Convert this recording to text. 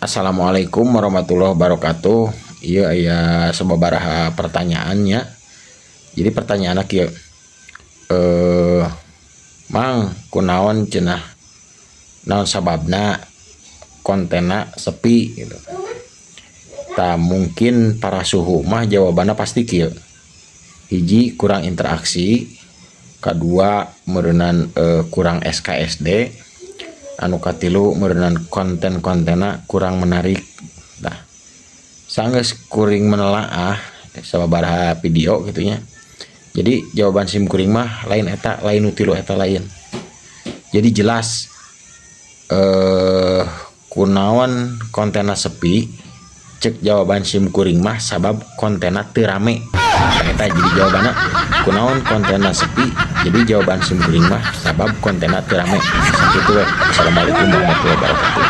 Assalamualaikum warahmatullahi wabarakatuh. Iya, aya sababaraha pertanyaannya. Jadi pertanyaan kieu. Mang, kunaon cenah, naon sababna kontenna sepi gitu. Tah, mungkin para suhu mah jawabannya pasti kieu. Hiji, kurang interaksi, kedua meureunan kurang SKSD, anu katilu meureunan konten-kontenna kurang menarik. Nah, sanggeus kuring menelaah sababaraha video gitu nya. Jadi jawaban sim kuring mah lain eta, lain nu tilu eta lain. Jadi jelas kunaon kontenna sepi, cek jawaban sim kuring mah sabab kontenna teu rame. Nah, eta jadi jawabanna kunaon kontenna sepi. Jadi jawaban sim kuring mah sabab kontenna teu rame. Sakitu we. Assalamualaikum warahmatullahi wabarakatuh.